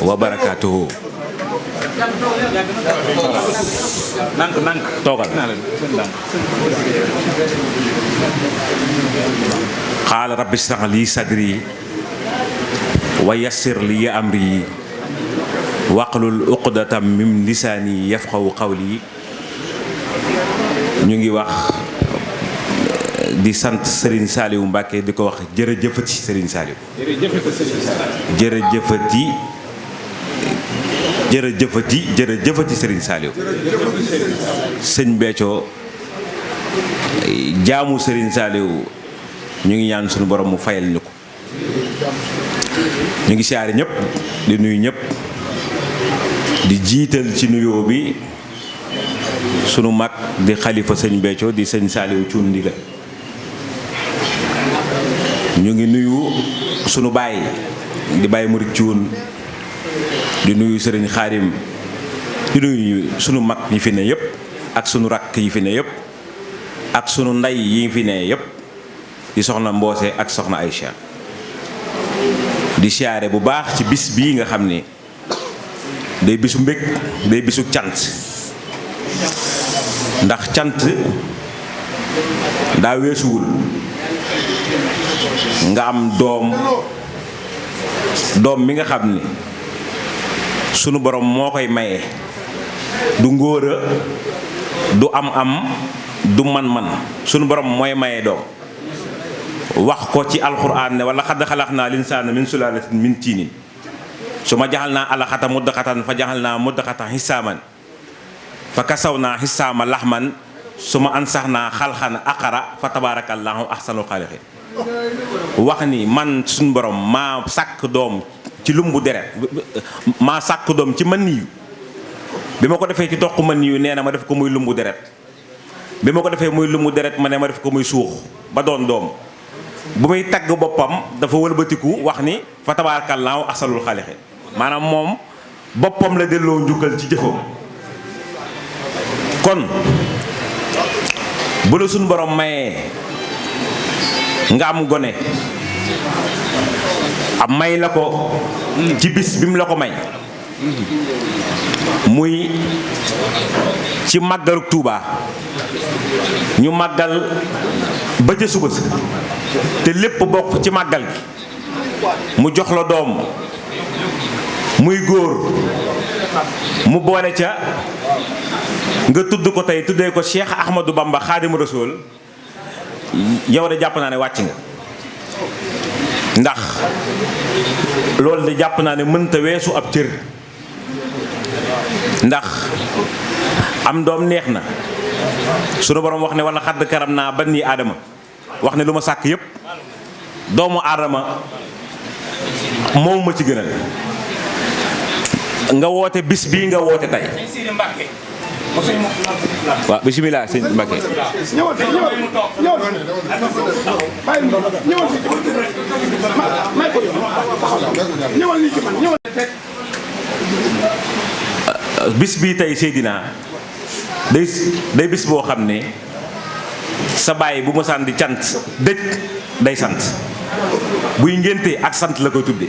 wa barakaatuhu. toogal. qaala rabbi ishrah li sadri wa yassir li amri waqlul uqdatam min lisaani yafqahu qawli. ñu ngi wax di sant Serigne Saliou Mbacké di ko wax jërëjëfati Serigne Saliou. jërëjëfati jërëjëfati jërëjëfati Serigne Saliou. sëñ Béthio jaamu Serigne Saliou ñu ngi ñaan suñu borom mu fayal ñu ko. ñu ngi siyaare ñëpp di nuyu ñëpp di jiital ci nuyoo bi sunu mag di xalifa sëñ Béthio di sëñ Saliou Thioune Ndigal. ñu ngi nuyu sunu baay di baay Murid Thioune di nuyu sëriñ Xaadim di nuyu sunu mag yi fi ne yëpp ak sunu rakk yi fi ne yëpp ak sunu ndey yi fi ne yëpp di soxna Mboose ak soxna Aïcha. di siyaare bu baax ci bis bii nga xam ne day bisu mbég day bisu cant ndax cant daa weesuwul nga am doom mi nga xam ni sunu borom moo koy maye du ngóora du am du man-man sunu borom mooy maye doom wax ko ci alxuraan ne wala xadd xalax naa linsaana min sulaalatin min tiinin su ma jaxal naa alaxata muddaxatan fa jaxal naa muddaxatan xisaaman fa kasaw naa xisaama laxman su ma ansax naa xalxan aqara fa tabaarakallaahu axsanul xaaliqiin wax ni man suñu borom maa sàkk doom ci lumbu deret maa sàkk doom ci man niyu bi ma ko defee ci toq man niyu nee na ma def ko muy lumbu deret bi ma ko defee muy lumbu deret ma ne ma def ko muy suux ba doon doom bu muy tagg boppam dafa wëlbatiku wax ni fa tabaarakallaahu axsanul xaaliqiin maanaam moom boppam la delloo njukkal ci jëfam. kon bu la suñu borom mayee nga am gone am may la ko ci bis bi mu la ko may muy ci màggalu Tuuba ñu màggal ba ca suba sa te lépp bokk ci màggal gi mu jox la doom muy góor mu boole ca nga tudd ko tey tuddee ko Cheikh Ahmadou Bamba Xaadimu Rasuul yow de jàpp naa ne wàcc nga ndax loolu de jàpp naa ne mënta weesu ab cër ndax am doom neex na sunu borom wax ne wala xadd karam naa bani aadama wax ne lu ma sàkk yépp doomu aadama moom ma ci gënal nga woote bis bii nga woote tey waaw bisimilah sëñ Mbacke. bis bii tey Seydina day bis boo xam ne sa baay bu ma sant di cant dëj day sant buy ngénte ak sant la koy tudde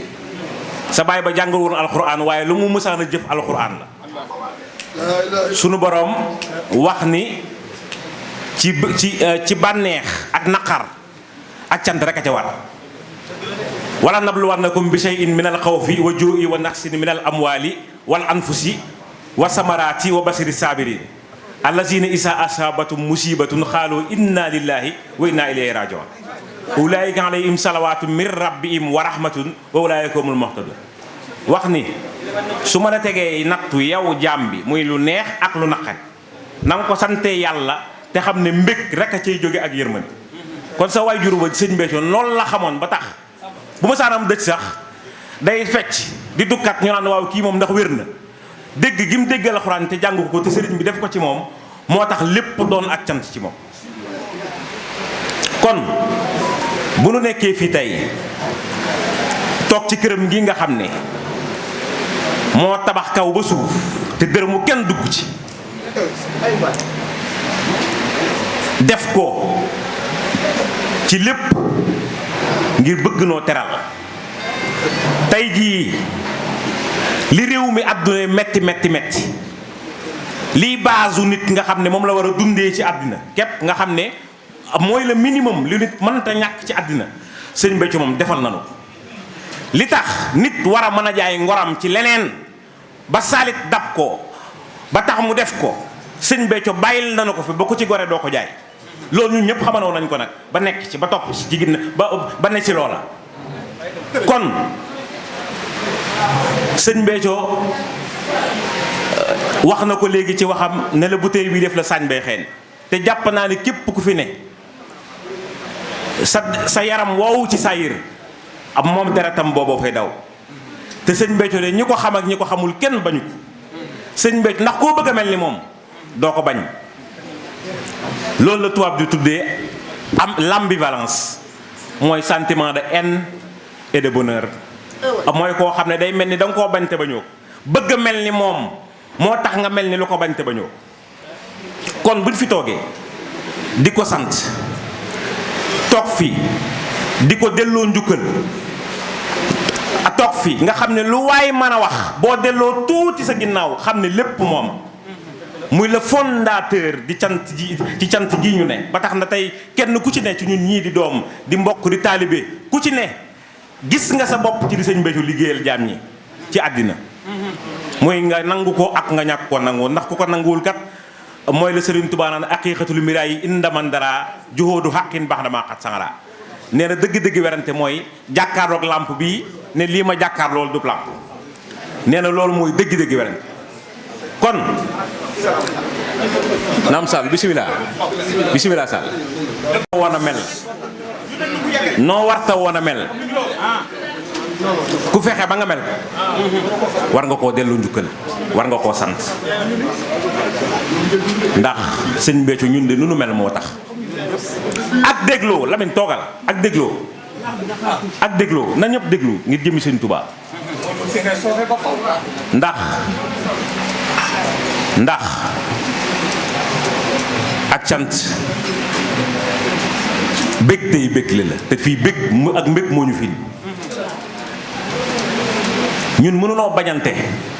sa baay ba jàngal woon alxuraan waaye lu mu mësaan a jëf alxuraan la. sunu borom wax ni ci bànneex ak naqar ak cant rek a ca war wala nabluwannakum bi shay'in min al xawfi wa juu'i wa naqsin min al amwali wal anfusi wa samarati wa basiri sabirin allazina isa asabatum musibatun xaalu inna lillahi wa inna ilayhi rajiun ulaika alayhim salawatu min rabbihim wa rahmatun wa ulaika humul muhtadun wax ni su ma la tegee nattu yow jaam bi muy lu neex ak lu naqari na nga ko sante yàlla te xam ne mbég rek a cay jóge ak yërmande kon sa waajur ba sëñ Béthio loolu la xamoon ba tax bu ma saanam dëj sax day fecc di dukkat ñu naan waaw kii moom ndax wér na dégg gi mu déggal alxuraan te jàng ko te sëriñ bi def ko ci moom moo tax lépp doon ak cant ci moom. kon bu nu nekkee fii tey toog ci këram gi nga xam ne moo tabax kaw ba suuf te dërëmu kenn dugg ci def ko ci lépp ngir bëgg noo teral tey jii li réew mi àdduna metti metti metti lii baasu nit nga xam ne moom la war a dundee ci àddina képp nga xam ne mooy le minimum li nit mënta ñàkk ci àddina sëñ Béthio moom defal nanu ko li tax nit war a mën a jaay ngoram ci leneen ba saalit dab ko ba tax mu def ko sëñ Béthio bàyyil nanu ko fi ba ku ci gore doo ko jaay loolu ñun ñëpp xamanoon nañ ko nag ba nekk ci ba topp ci ginna ba ne ci loola kon sëñ Béthio wax na ko léegi ci waxam ne la bouteille bi def la sañ bay xeen te jàpp naa ne képp ku fi ne sa yaram woowu ci sayir am moom deretam booboo fay daw te sëñ Béthio de ñi ko xam ak ñi ko xamul kenn bañu ko sëñ Béthio ndax koo bëgg a mel ni moom doo ko bañ loolu la tubaab di tuddee am l'ambivalence mooy sentiment de haine et de bonheur mooy koo xam ne day mel ni da nga koo bañ te bañoo bëgg a mel ni moom moo tax nga mel ni lu ko bañ te bañoo kon buñ fi toogee di ko sant toog fii di ko delloo njukkal a toog fii nga xam ne lu waay mën a wax boo delloo tuuti sa ginnaaw xam ne lépp moom muy le fondateur di cant ji ci cant gi ñu ne ba tax na tey kenn ku ci ne ci ñun ñii di doom di mbokk di taalibe ku ci ne gis nga sa bopp ci di sëñ Béthio liggéeyal jaam ñi ci àddina mooy nga nangu ko ak nga ñàkk ko nangu ndax ku ko nanguwul kat mooy la Sëriñ Tuubaa naan aqiiqatul miraayi inda man dara juhóodu xaqin baax damaa xat sangara nee na dëgg-dëgg werante mooy jàkkaarloog làmp bii ne lii ma jàkkaar loolu du làmp nee na loolu mooy dëgg-dëgg werante kon naam Sall bisimilah bisimilah Sall woon a mel noo warta woon a mel ku fexe ba nga mel war nga koo dellu njukkal war nga koo sant ndax sëñ Béthio ñun de nu nu mel moo tax ak dégloo Lamine toogal ak dégloo na ñëpp déglu ngir jëmi sëñ Touba ndax ak cant bég tey bégle la te fii bég ak mbég moo ñu fi ñun mënunoo bañante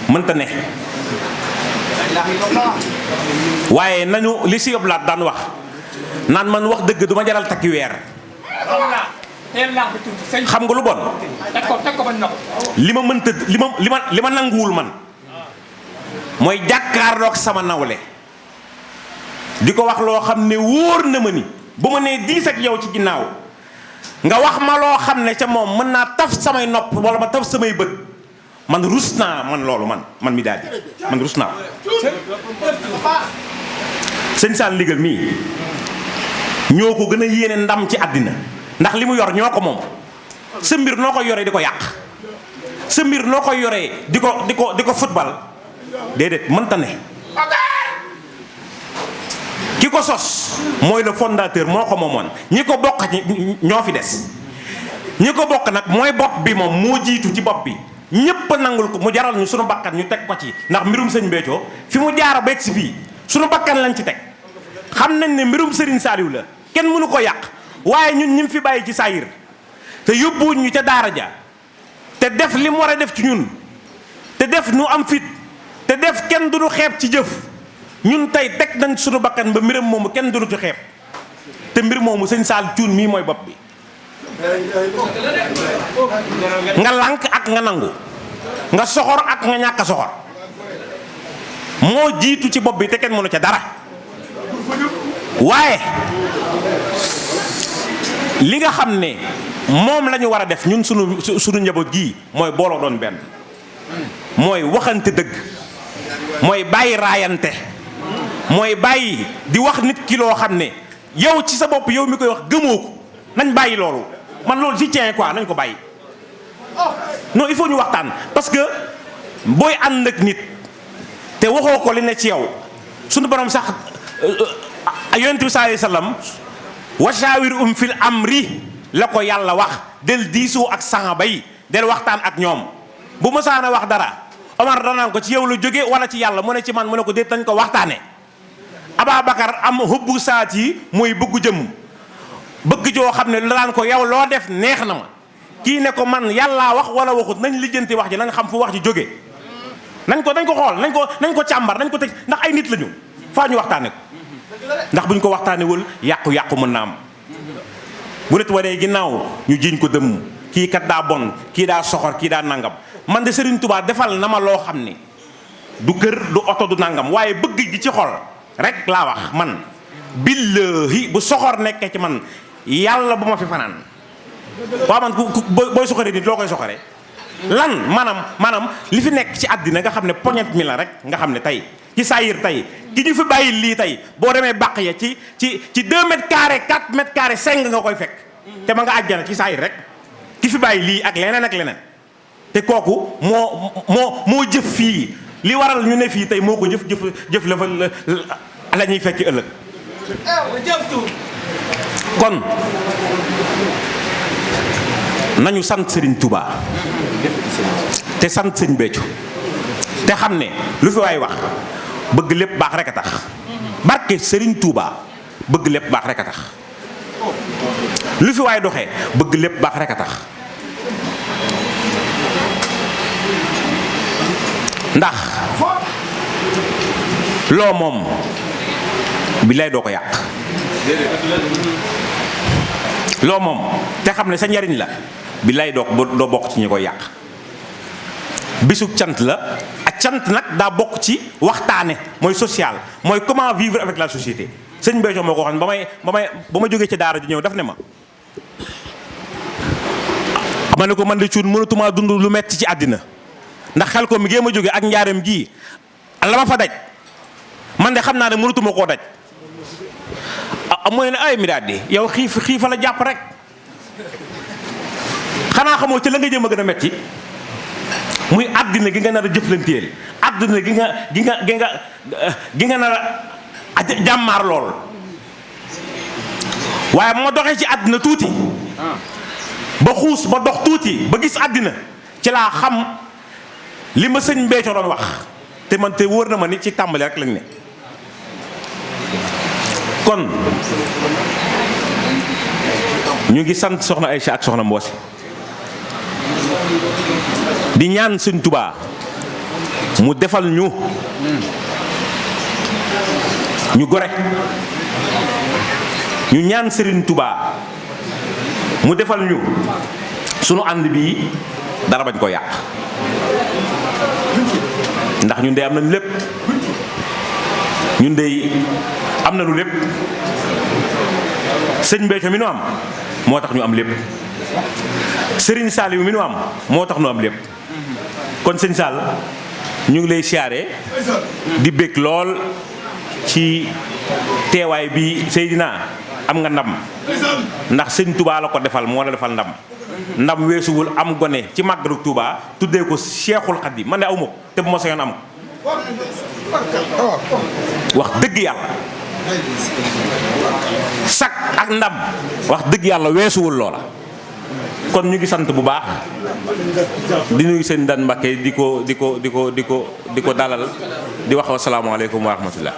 mënta ne waaye nañu li si yoblaat daan wax naan man wax dëgg du ma jaral takki weer xam nga lu bon li ma mënta li ma nanguwul man mooy jàkkaarloog sama nawle di ko wax loo xam ne wóor na ma ni bu ma nee diis ak yow ci ginnaaw nga wax ma loo xam ne ca moom mën naa taf samay nopp wala ma taf samay bët man rus naa man loolu man mi daal di man rus naa sëñ Sall Ndigal mii ñoo ko gën a yéene ndam ci àddina ndax li mu yor ñoo ko moom sa mbir noo koy yoree di ko yàq sa mbir noo koy yoree di ko football déedéet mënta ne ki ko sos mooy le fondateur moo ko moomoon ñi ko bokk ñoo fi des ñi ko bokk nag mooy bopp bi moom moo jiitu ci bopp bi ñépp nangul ko mu jaral ñu sunu bakkan ñu teg ko ci ndax mbirum sëñ Béthio fi mu jaara ba si fii sunu bakkan lañ ci teg xam nañ ne mbirum Serigne Saliou la kenn mënu ko yàq waaye ñun ñi fi bàyyi ci saayir te yóbbuwuñ ñu ca daara ja te def li mu war a def ci ñun te def nu am fit te def kenn du ñu xeeb ci jëf ñun tey teg nañ sunu bakkan ba mbiram moomu kenn du ñu ci xeeb te mbir moomu sëñ Sall Cuun mii mooy bopp bi nga lànk ak nga nangu nga soxor ak nga ñàkk a soxor moo jiitu ci bopp bi te kenn mënu ca dara waaye li nga xam ne moom la ñu war a def ñun sunu njaboot gii mooy booloo doon benn mooy waxante dëgg mooy bàyyi raayante mooy bàyyi di wax nit ki loo xam ne yow ci sa bopp yow mi koy wax gëmoo ko nañ bàyyi loolu man loolu j'y tiens quoi nañ ko bàyyi non il faut ñu waxtaan parce que booy ànd ak nit te waxoo ko li ne ci yow sunu borom sax yonent bi sallallahu alayhi wasallam wa shawirhum fil amri la ko yàlla wax del diisoo ak saxaaba yi del waxtaan ak ñoom bu mësaana wax dara Omar danaan ko ci yow la jóge wala ci yàlla mu ne ci man mu ne ko déet dañ ko waxtaane Ababacar am hubbu saat yi mooy bëggu jëm bëgg joo xam ne daan ko yow loo def neex na ma kii ne ko man yàllaa wax wala waxut nañ lijjanti wax ji nañ xam fu wax ji jóge nañ ko xool nañ ko càmbar nañ ko tëj ndax ay nit lañu faa ñu waxtaane ko ndax buñ ko waxtaanewul yàqu-yàqu mën na am bu nit waree ginnaaw ñu jiiñ ko dëmm kii kat daa bon kii daa soxor kii daa nangam man de Serigne Touba defal na ma loo xam ni du kër du oto du nangam waaye bëgg gi ci xol rek laa wax man billahi bu soxor nekkee ci man yàlla bu ma fi fanaan waaw man booy soxoree nit loo koy soxoree lan maanaam li fi nekk ci àddina nga xam ne poñet mi la rek nga xam ne tey ci saayir tey ki ñu fi bàyyi lii tey boo demee bàq ya ci 2 mètres carrés 4 mètres carrés 5 nga koy fekk te ma nga àjjana ci saayir rek ki fi bàyyi lii ak leneen te kooku moo jëf fii li waral ñu ne fii tey moo ko jëf la ñuy fekki ëllëg kon nañu sant Serigne Touba te sant Serigne Béthio te xam ne lu fi waay wax bëgg lépp baax rek a tax barke Serigne Touba bëgg lépp baax rek a tax lu fi waay doxee bëgg lépp baax rek a tax ndax loo moom bi lay doo ko yàq loo moom te xam ne sa njariñ la bi lay doo bokk ci ñi koy yàq bisub cant la ak cant nag daa bokk ci waxtaane mooy social mooy comment vivre avec la société sëñ Béthio moo ko xam ba ma jógee ci daara ji ñëw daf ne ma ne ko man de cuun mënatumaa dund lu metti ci àddina ndax xel ko mi ngeen ma jóge ak njaareem gii la ma fa daj man de xam naa ne mënatuma koo daj mooy ne ay mi daal di yow xiifa la jàpp rek xanaa xamoo ci la nga jëm a gën a metti muy àddina gi nga nar a jëflanteel àddina gi nga nar a jàmmaar lool waaye ma doxee ci àddina tuuti ba xuus ba dox tuuti ba gis àddina ci laa xam li ma sëñ Béthio doon wax te man te wóor na ma ni ci tàmbali rek lañ ne kon ñu ngi sant soxna Aïcha ak soxna Mboose di ñaan sëñ Touba mu defal ñu gore ñu ñaan Serigne Touba mu defal ñu sunu ànd bii dara bañ ko yàq ndax ñun de am nañu lépp ñun de am nañu lépp sëñ Béthio mi nu am moo tax ñu am lépp Serigne Saliou mi nu am moo tax ñu am lépp kon sëñ Sall ñu ngi lay siyaare di bég lool ci teewaay bi Seydina am nga ndam ndax sëñ Touba la ko defal moo la defal ndam weesuwul am gone ci màggalu Touba tuddee ko Cheikhul Khadim man de aw ma ko te bu ma sañoon am ko wax dëgg yàlla sak ak ndam wax dëgg yàlla weesuwul loola kon ñu ngi sant bu baax di nuyu seen Dan Mbacké di ko dalal di wax asalaamaaleykum wa rahmatullah.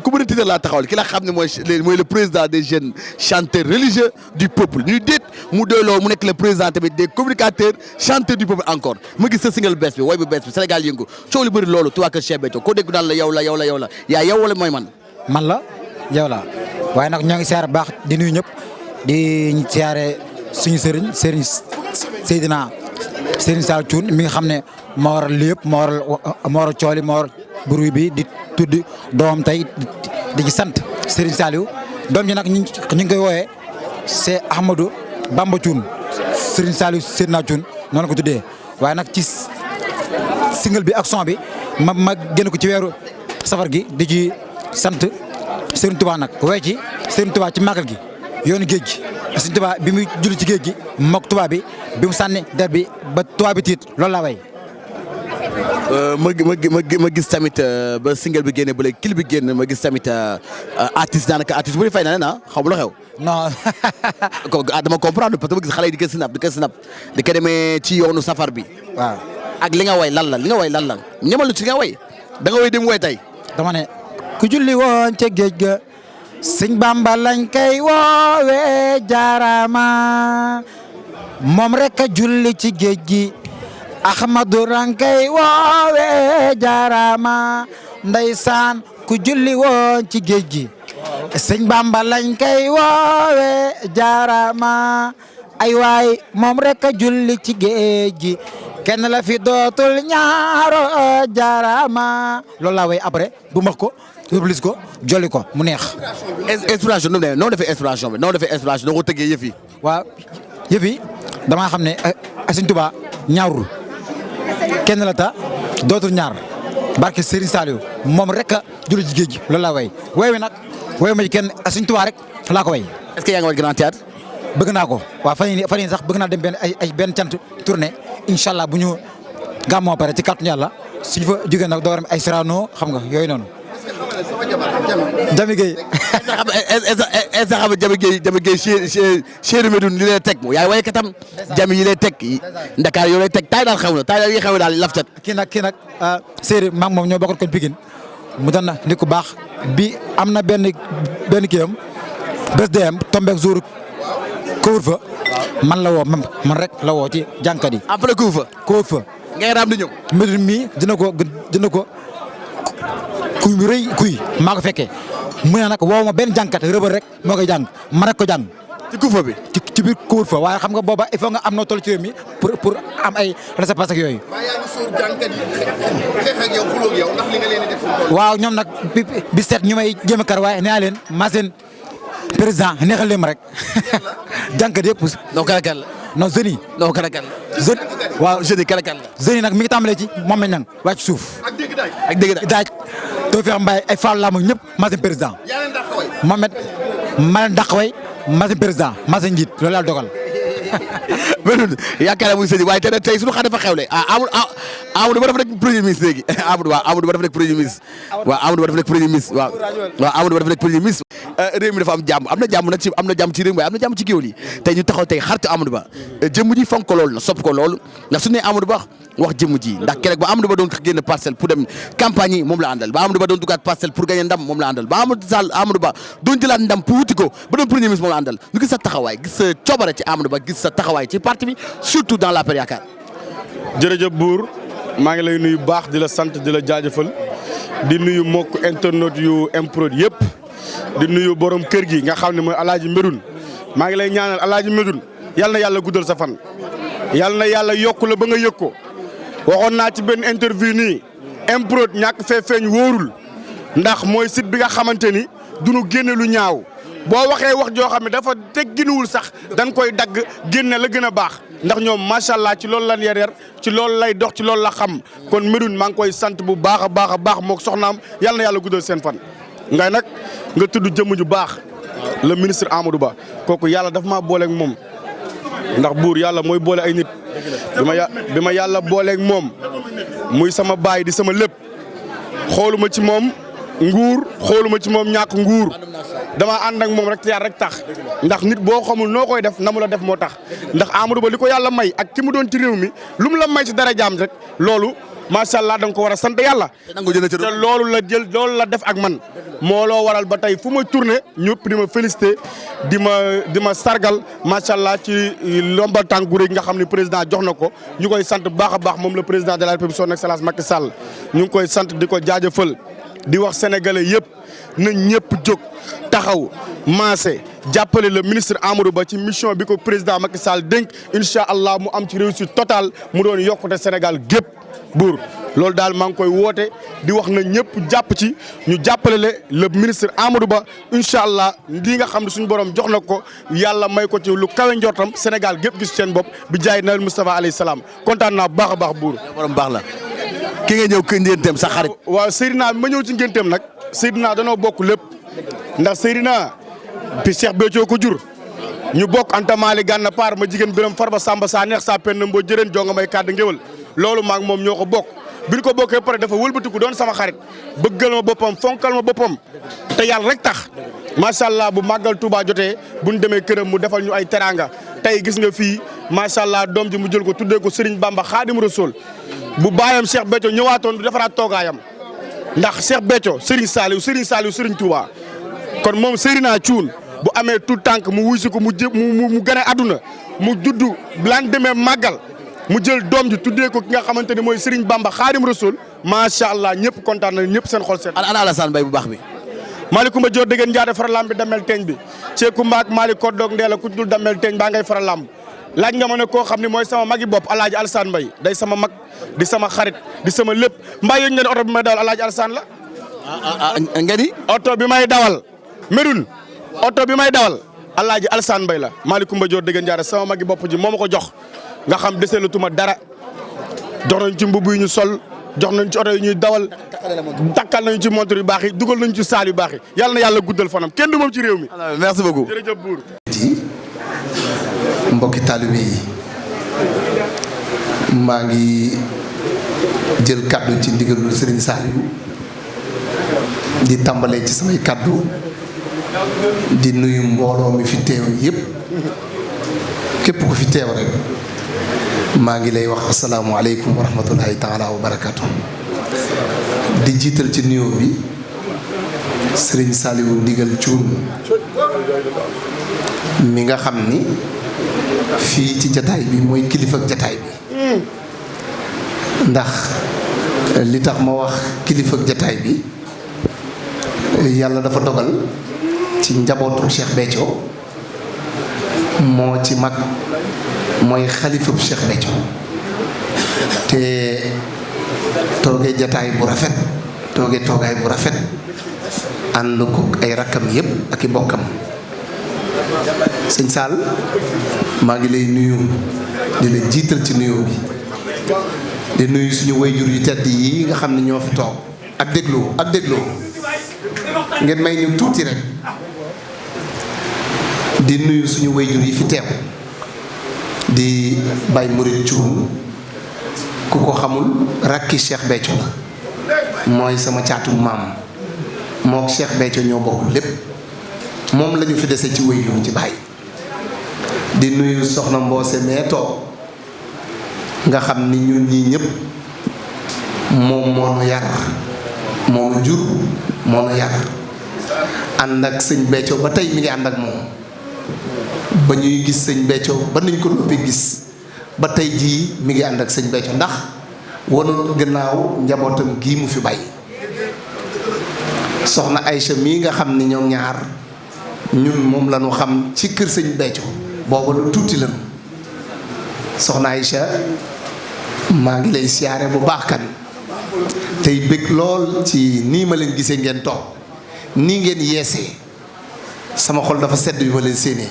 ku bëri tiital laa taxawal ki la xam ne mooy le président des jeunes chanteurs religieux du peuple ñuy déet mu doyloo mu nekk le président tamit des communicateurs chanteurs du peuple encore ma gis sa single bees bi woy bu bees bi Sénégal yëngu coow li bëri loolu tu waa kër Cheikh Béthio koo dégg daal la yow la yaa yow wala mooy man la yow la waaye nag ñoo ngi siyaare baax di nuyu ñëpp di siyaare suñu sëriñ Seydina Serigne Saliou Thioune mi nga xam ne moo waral lii yëpp moo waral cooli moo waral bruit bi di tudd doom tey di ci sant Serigne Saliou doom ji nag ñu ngi koy wooyee c'est Ahmadou Bamba Thioune Serigne Saliou Seydina Thioune noonu la ko tuddee waaye nag ci single bi ak son bi ma génn ko ci weeru safar gi di ci sant Serigne Touba nag wooye ci Serigne Touba ci màggal gi yoonu géej gi Serigne Touba bi muy julli ci géej gi mook Touba bi mu sànni der bi ba Touba bi tiit loolu laa way ma gis tamit ba single bi génne ba léegi clip bi génn ma gis tamit artiste daanaka artiste bu fay na leen xaw ma lu xew. non. dama comprendre parce que ma gis xale yi di ko snap di ko demee ci yoonu safar bi. waaw ak li nga way lan la ñamal lu ci nga way da nga way dem way tey. dama ne ku julli woon ca géej ga sëñ Bamba lañ koy woowee jaarama moom rek a julli ci géej gi Ahmadu rankay woowe jaarama ndeysaan ku julli woon ci géej gi sëñ Bamba lañ kay woowe jaarama ay waay moom rek a julli ci géej gi kenn la fi dootul ñaaro jaarama loolu laa way après bu max ko publis ko jolli ko mu neex. inspiration noo defee inspiration bi noo defee inspiration noo ko tëggee yëf yi. waaw yëf yi damaa xam ne Sëñ Tuubaa ñaarul kenn la ta dootul ñaar barke Serigne Saliou moom rek a julli ci géej gi loolu laa way way wi nag way ma ci kenn Sëñ Tuubaa rek laa ko way. est-ce que yaa ngi way Grand Théâtre. bëgg naa ko waaw fan yii sax bëgg naa dem benn cant tournée incha allah bu ñu gàmmoo pare ci kàttu Yàlla suñu fa jógee nag doo ay Sorano xam nga yooyu noonu. Jami Gueye. est-ce que xam nga Jami Gueye chéri Medoune li lay teg yaay waykatam Jami yi lay teg Ndakaar yoo lay teg taay daal xew na taay daal yi xew daal laf cat. kii nag séeri maag moom ñoo bokkoon kon Pikine mu doon na nit ku baax bi am na benn kii am bés dem tombeeg jour couvre-feu man la woo man rek la woo ci jànkat yi. après couvre-feu. ngay raam di ñëw. Medoune mi dina ko kuy mu rëy kuy maa ko fekkee mu ne nag woo ma benn jànkat rëbër rek moo koy jàng ma rek ko jàng. ci couvre-feu bi. ci biir couvre-feu waaye xam nga booba il faut nga am noo toll ci réew mi pour am ay laissez-passer ak yooyu. waaw ñoom nag bi seet ñu may jéem a kar waaye nee naa leen maa seen président neexal leen ma rek jànkat yëpp. non kàlla la. non jeunes yi. non kàlla la. jeune waaw jeunes yi kàlla la. jeunes yi nag mi ngi tàmbalee ci moom lañ nang wàcc suuf. ak dégg daaj. doo feex mbaay ay Fall laa mag ñëpp maa seen président. Mohamed maa leen dàq way maa seen président maa seen njiit loolu laa dogal. Medoune yaakaar naa muy sëñ waaye tey suñu xam dafa xewle Amadou Ba dafa nekk premier ministre léegi Amadou Ba dafa nekk premier ministre Amadou Ba dafa nekk premier ministre Amadou Ba dafa nekk premier ministre. réew mi dafa am jàmm am na jàmm nag am na jàmm ci réew mi waaye am na jàmm ci géwél yi tey ñu taxaw tey xaritu Amadou Ba jëmm ji fonk ko loolu la sopp ko loolu ndax su ne Amadou Ba wax jëmm ji ndax keroog ba Amadou Ba doon génn parcelle pour dem campagne yi moom la àndal ba Amadou Ba doon dugaat parcelle pour gagner ndam moom la àndal ba Amadou Ba doon jëlaat ndam pour wuti ko ba doon premier ministre moom la àndal ñu gis sa taxawaay gis sa coobare ci Amadou Ba gis sa taxawaay ci parti bi surtout dans l'APR Yaakaar. jërëjëf Bour maa ngi lay nuyu baax di la sant di la jaajëfal di nuyu mbokk internet yu MPROD yëpp di nuyu borom kër gi nga xam ne mooy Alaaji Medoune maa ngi lay ñaanal Alaaji Medoune yal na yàlla guddal sa fan yal na yàlla yokku la ba nga yëg ko waxoon naa ci benn interview nii MPROD ñàkk fee feeñ wóorul ndax mooy site bi nga xamante ni duñu génne lu ñaaw boo waxee wax joo xam ne dafa tegginuwul sax dañ koy dagg génne la gën a baax ndax ñoom macha allah ci loolu lan yar ci loolu lay dox ci loolu la xam kon Medoune maa ngi koy sant bu baax a baax mook soxnaam yal na yàlla guddal seen fan. ngay nag nga tudd jëmm ju baax le ministre Amadou Ba kooku yàlla daf maa booleeg moom ndax buur yàlla mooy boole ay nit bi ma yàlla booleeg moom muy sama baay di sama lépp xooluma ci moom nguur xooluma ci moom ñàkk nguur damaa ànd ak moom rek te yàlla rek tax ndax nit boo xamul noo koy def na mu la def moo tax ndax Amadou Ba li ko yàlla may ak ki mu doon ci réew mi lu mu la may ci dara jaam rek loolu macha allah da nga ko war a sant yàlla. te loolu la def ak man moo loo waral ba tey fu ma tourné ñëpp di ma félicité di ma sargal macha allah ci lombal tànk gu rëy nga xam ne président jox na ko ñu koy sant bu baax a baax moom le président de la république son excellence Macky Sall ñu ngi koy sant di ko jaajëfal di wax sénégalais yëpp na ñëpp jóg taxaw maase jàppale le ministre Amadou Ba ci mission bi ko président Macky Sall dénk incha allah mu am ci réussite totale mu doon yokkute Sénégal gépp buur loolu daal maa ngi koy woote di wax na ñëpp jàpp ci ñu jàppale le ministre Amadou Ba incha allah lii nga xam ne suñu borom jox na ko yàlla may ko ci lu kawe njortam Sénégal gépp gis seen bopp bi jaay Nabil Moustapha alayhi salaam kontaan naa bu baax a baax buur. borom baax la ki nga ñëw kër ngénteem sa xarit. waaw Seydina ma ñëw ci ngénteem nag Seydina danoo bokk lépp ndax Seydina bi Cheikh Béthio ko jur ñu bokk Anta Mali Gànna Paar ma jigéen Biram Farba Samba saa neex saa penn mboo jëreen jonga may kàddu ngéwal loolu maag moom ñoo ko bokk bi ñu ko bokkee pare dafa wëlbatiku doon sama xarit bëggal ma boppam fonkal ma boppam te yàlla rek tax macha allah bu màggal Touba jotee bu ñu demee këram mu defal ñu ay teraanga tey gis nga fii macha allah doom ji mu jël ko tuddee ko Serigne Bamba Khadim Rasoul bu baayam Cheikh Béthio ñëwaatoon du defaraat toogaayam ndax Cheikh Béthio Serigne Saliou Serigne Touba kon moom Seydina Thioune bu amee tout tànk mu wuy si ko mu gën a àdduna mu juddu lan demee màggal mu jël doom ji tuddee ko ki nga xamante ni mooy Serigne Bamba Xaadim Rasul macha allah ñëpp kontaan nañu ñëpp seen xol seet. ana Alassane Mbaye bu baax bi. Malicoumba Dior dëgg njaate faral lamb bi damel teeñ bi Ceeku Mbaak Malick Koddoog Ndeela ku dul damel teeñ baa ngay faral lamb laaj nga ma ne koo xam ne mooy sama magi bopp Alaaji Alassane Mbaye day sama mag di sama xarit di sama lépp mbaa yëg nga ne oto bi may dawal Alaaji Alassane la. nga ni. oto bi may dawal Médoune oto bi may dawal Alaaji Alassane Mbaye la Malicoumba Dior dëgg njaate sama magi bopp ji moo ma ko jox nga xam deseelutuma dara jox nañ ci mbubb yi ñu sol jox nañ ci oto yi ñuy dawal takkal nañu ci montre yu baax yi dugal nañu ci saal yu baax yi yàlla na yàlla guddal fanam kenn du moom ci réew mi. merci beaucoup. jërëjëf buur. mbokki taalibe yi maa ngi jël kàddu ci ndigalul Serigne Saliou di tàmbalee ci samay kàddu di nuyu mbooloo mi fi teew yépp képp ku fi teew rek maa ngi lay wax asalaamualeykum wa rahmatullahi taala wa barakatu di jiital ci nuyoo bi Serigne Saliou ndigal Thioune mi nga xam ni fii ci jataay bi mooy kilifa ak jataay bi ndax li tax ma wax kilifa ak jataay bi yàlla dafa dogal ci njabootu Cheikh Béthio moo ci mag mooy xalifab Cheikh Béthio te toogee jataay bu rafet toogee toogaay bu rafet ànd ko ay rakkam yépp ak i bokkam sëñ Sall maa ngi lay nuyu di la jiital ci nuyoo bi di nuyu suñu wayjur yu tedd yi nga xam ne ñoo fi toog ak dégloo ngeen may ñu tuuti rek di nuyu suñu wayjur yi fi teew di Baye Mouride Thioune ku ko xamul rakki Cheikh Béthio la mooy sama caatu maam mook Cheikh Béthio ñoo bokk lépp moom lañu fi dese ci wayjur ci Baye di nuyu soxna Mboose mee toog nga xam ni ñun ñii ñëpp moom moo nu yar moo nu jur moo nu yar ànd ak sëñ Béthio ba tey mi ngi ànd ak moom ba ñuy gis sëñ Béthio ba nañ ko noppee gis ba tey jii mi ngi ànd ak sëñ Béthio ndax wanul gannaaw njabootam gii mu fi bàyyi soxna Aïcha mii nga xam ni ñoom ñaar ñun moom la ñu xam ci kër sëñ Béthio booba lu tuuti lañu soxna Aïcha maa ngi lay siyaare bu baax kan tey bëgg lool ci nii ma leen gisee ngeen toog nii ngeen yeesee sama xol dafa sedd yu ma leen séenee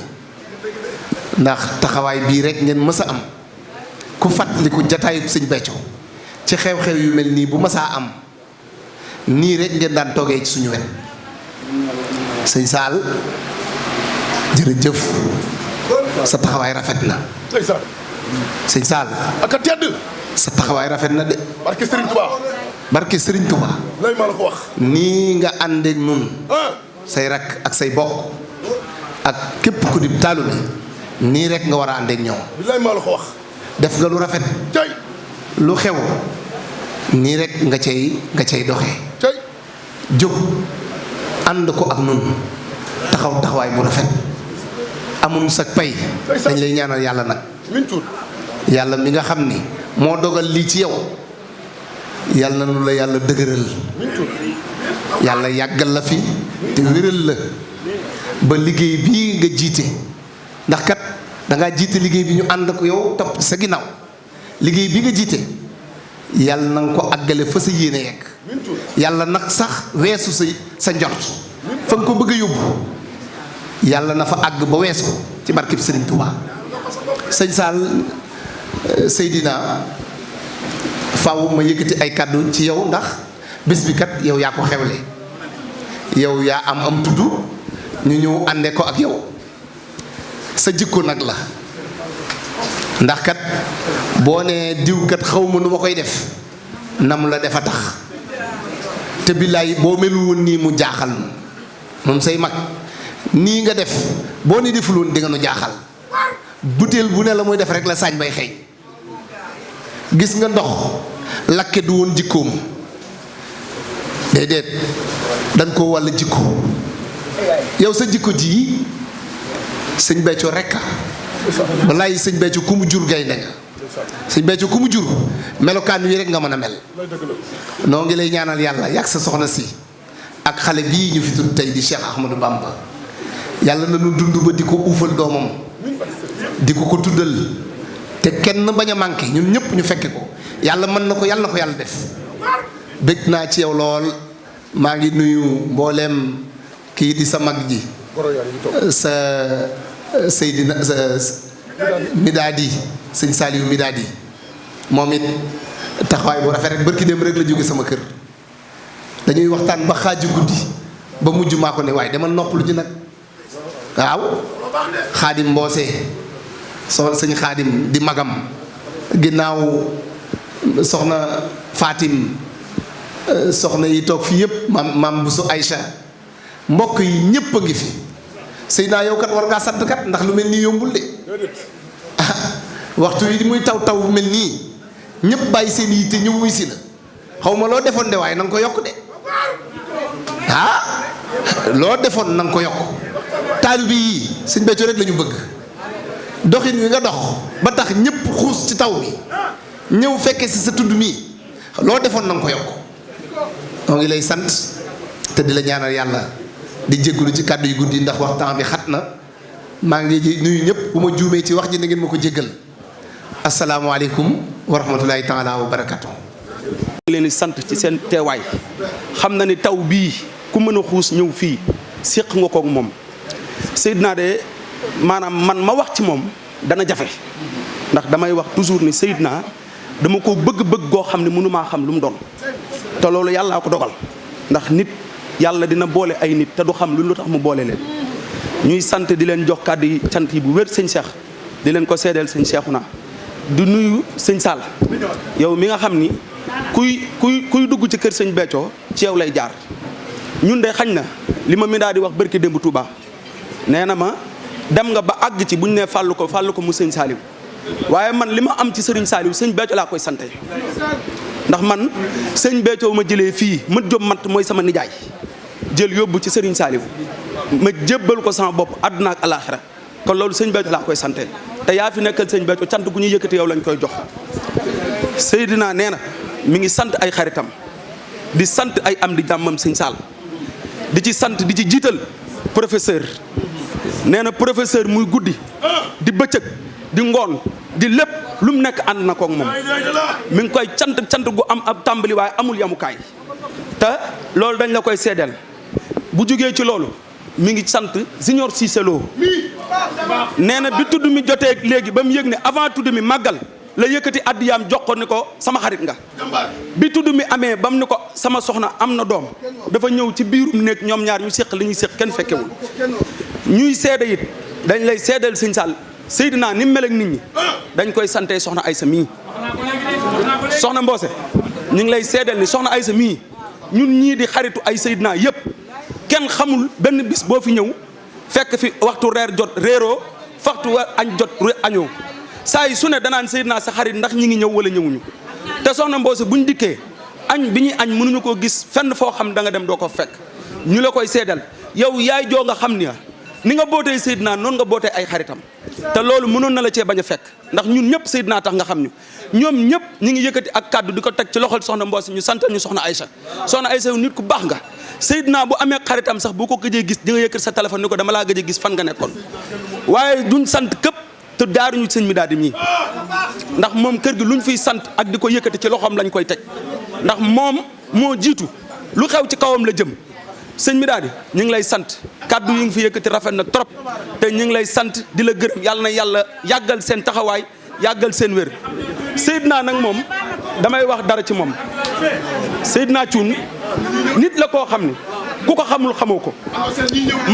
ndax taxawaay bii rek ngeen mës a am ku fàttaliku jataayub sëñ Béthio ci xew-xew yu mel nii bu mësaa am nii rek ngeen daan toogee ci suñu wet sëñ Sall jërëjëf sa taxawaay rafet na sëñ Sall ak a tedd sa taxawaay rafet na de barke Serigne Touba barke Serigne Touba lay ma la ko wax nii nga àndeek nun say rakk ak say bokk ak képp ku di taalibe nii rek nga war a àndeek ñoom lay ma la ko wax def nga lu rafet tey lu xew nii rek nga cay doxee tey jóg ànd ko ak nun taxawaay bu rafet amul sag pay dañ lay ñaanal yàlla nag min tuut yàlla mi nga xam ni moo dogal lii ci yow yàlla na nu la yàlla dëgëral yàlla yàggal la fi te wéral la ba liggéey bii nga jiite ndax kat dangaa jiite liggéey bi ñu ànd ko yow topp sa ginnaaw liggéey bi nga jiite yàlla na nga ko àggale fa sa yéene yegg yàlla nag sax weesu sa njort fa nga ko bëgg a yóbbu yàlla na fa àgg ba weesu ci barkib Serigne Touba sëñ Sall Seydina faaw ma yëkkati ay kàddu ci yow ndax bés bi kat yow yaa ko xewle yow yaa am tudd ñu ñëw ànde ko ak yow sa jikko nag la ndax kat boo nee diw kat xaw ma nu ma koy def nam la defa tax te billaay boo melu woon nii mu jaaxal moom say mag nii nga def boo ni deful woon di nga nu jaaxal butéel bu ne la muy def rek la saañ bay xeeñ gis nga ndox lakke du woon jikkoom déedéet dañ ko wàll jikko yow sa jikko ji sëñ Béthio rekk walaay sëñ Béthio ku mu jur gaynde nga sëñ Béthio ku mu jur melokaan wi rek nga mën a mel. noo ngi lay ñaanal yàlla yàgg sa soxna si ak xale bii ñu fi tudd tey di Cheikh Ahmadou Bamba yàlla na nu dund ba di ko uufal doomam di ko tuddal te kenn bañ a manqué ñun ñëpp ñu fekke ko yàlla mën na ko yàlla def. bëgg naa ci yow lool maa ngi nuyu mbooleem kii di sa mag ji sa Seydina sa Midaadi sëñ Saliou Midaadi moom it taxawaay bu rafet rek barki dem rek la jóge sama kër dañuy waxtaan ba xaaju guddi ba mujj maa ko ne waaye dama noppalu ji nag waaw xaadim mboose sëñ xaadim di magam ginnaaw soxna Fatim soxna yi toog fii yëpp maam Bousso Aïcha mbokk yi ñëpp a ngi fi Seydina yow kat war ngaa sant kat ndax lu mel nii yombul de waxtu yi muy taw bu mel nii ñëpp bàyyi seen yi te ñëw wuy si la xaw ma loo defoon de waaye na nga ko yokk de loo defoon na nga ko yokk taalibe yi sëñ Béthio rek la ñu bëgg doxin wi nga dox ba tax ñëpp xuus ci taw bi ñëw fekke si sa tudd mii loo defoon na nga ko yokk moo ngi lay sant te di la ñaanal yàlla di jégalu ci kàddu yu guddi ndax waxtaan bi xat na maa ngi nuyu ñëpp bu ma juumee ci wax ji na ngeen ma ko jéggal asalaamaaleykum wa rahmatulahi taala wa barakatu. leen di sant ci seen teewaay xam na ni taw bii ku mën a xuus ñëw fii séq nga koog moom Seydina de maanaam man ma wax ci moom dana jafe ndax damay wax toujours ni Seydina dama ko bëgg-bëgg goo xam ne mënumaa xam lu mu doon te loolu yàllaa ko dogal ndax nit yàlla dina boole ay nit te du xam lu tax mu boole leen ñuy sant di leen jox kàddu yi cant yi bu wér sëñ Cheikh di leen ko seedeel sëñ Cheikhouna di nuyu sëñ Sall yow mi nga xam ni kuy dugg ci kër sëñ Béthio ci yow lay jaar ñun de xañ na li ma mi daal di wax barki démb Touba nee na ma dem nga ba àgg ci bu ñu nee fàllu ko mu sëñ Saliou waaye man li ma am ci sëriñ Saliou sëñ Béthio laa koy sante ndax man sëñ Béthio ma jëlee fii ma jóg mat mooy sama nijaay jël yóbbu ci sëriñ Saliou ma jébbal ko sama bopp àdduna ak alaaxira kon loolu sëñ Béthio laa koy sante te yaa fi nekkal sëñ Béthio cant gu ñuy yëkkati yow lañ koy jox Seydina nee na mi ngi sant ay xaritam di sant ay am di jàmmam sëñ Sall di ci sant di ci jiital professeur nee na professeur muy guddi di bëccëg di ngoon di lépp lu mu nekk ànd na koog moom mi ngi koy cant gu am ab tàmbali waaye amul yamukaay te loolu dañ la koy seedeel bu jógee ci loolu mi ngi sant Junior Cissé Lo nee na bi tudd mi jotee léegi ba mu yëg ne avant tudd mi màggal la yëkkati addiyaam jox ko ni ko sama xarit nga bi tudd mi amee ba mu ni ko sama soxna am na doom dafa ñëw ci biirum néeg ñoom ñaar ñu séq li ñuy séq kenn fekkewul ñuy seede it dañ lay seedeel sëñ Sall Seydina ni mu mel ak nit ñi dañ koy sante soxna Aysa mii soxna Mboose ñu ngi lay seedeel ni soxna Aysa mii ñun ñii di xaritu ay Seydina yëpp kenn xamul benn bis boo fi ñëw fekk fi waxtu reer jot réeroo waxtu añ jot añoo saa yi su ne danaan Seydina sa xarit ndax ñi ngi ñëw wala ñëwuñu te soxna Mboose buñ dikkee añ bi ñuy añ mënuñu koo gis fenn foo xam da nga dem doo ko fekk ñu la koy seedeel yow yaay joo nga xam ni nga bootee Seydina noonu nga bootee ay xaritam te loolu mënoon na la cee bañ a fekk ndax ñun ñëpp Seydina tax nga xam ñu ñoom ñëpp ñi ngi yëkkati ak kàddu di ko teg ci loxol soxna Mboose ñu sant ñu soxna Aïcha nit ku baax nga Seydina bu amee xaritam sax boo ko gëjee gis di nga yëkkati sa téléphone ni ko dama laa gëj a gis fan nga nekkoon waaye duñ sant képp te jaaruñu sëñ mi daal di ñii ndax moom kër gi luñ fiy sant ak di ko yëkkati ci loxoom lañ koy teg ndax moom moo jiitu lu xew ci kawam la jëm sëñ mi daal di ñu ngi lay sant kaddu yi ngi fi yëkkati rafet na trop te ñu ngi lay sant di la gërëm yàlla na yàlla yàggal seen taxawaay yàggal seen wér Seydina nag moom damay wax dara ci moom Seydina Thioune nit la koo xam ne ku ko xamul xamoo ko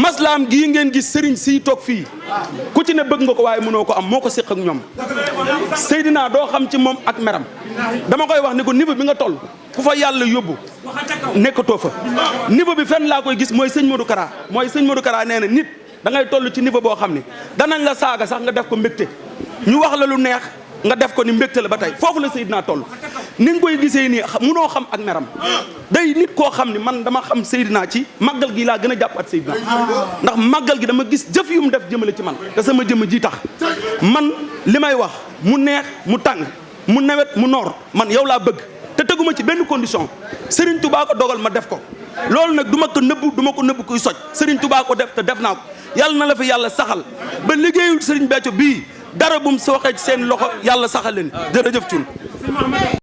maslaam gii ngeen gis sëriñ siy toog fii ku ci ne bëgg nga ko waaye mënoo ko am moo ko séq ak ñoom Seydina doo xam ci moom ak meram dama koy wax ni ko niveau bi nga toll ku fa yàlla yóbbu nekkatoo fa niveau bi fenn laa koy gis mooy sëñ Modou Kara nee na nit da ngay toll ci niveau boo xam ne danañ la saaga sax nga def ko mbégte ñu wax la lu neex nga def ko ni mbégte la ba tey foofu la Seydina toll ni nga koy gisee nii munoo xam ak meram day nit koo xam ni man dama xam Seydina ci màggal gi laa gën a jàpp at Seydina ndax màggal gi dama gis jëf yu mu def jëmale ci man te sama jëmm ji tax man li may wax mu neex mu tàng mu nawet mu noor man yow laa bëgg te teguma ci benn condition Serigne Touba ko dogal ma def ko loolu nag du ma ko nëbbu kuy soj Serigne Touba ko def te def naa ko yàlla na la fi yàlla saxal ba liggéeyul Serigne Béthio bii dara bu mu sooxee ci seen loxo yàlla saxal leen jërëjëf Thioune